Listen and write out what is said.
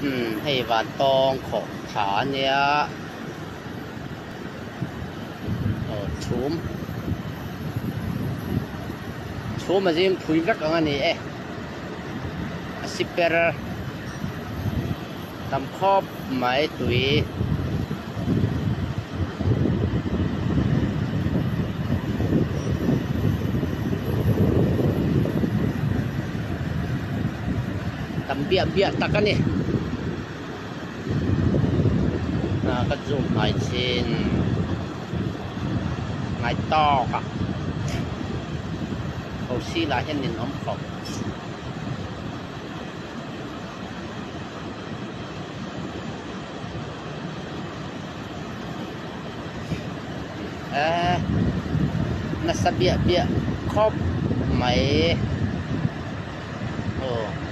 Umm hei vantawng khawh tha a nia aw chhum chhum a zing phui vek ang a ni e a siper tam khawp mai tui. Tam biah biah tak a ni. Ah ka zoom hnai chin ngai tawk a thosi lah hian nin awm khawp. Eh nasa biah biah khawp mai. Aw.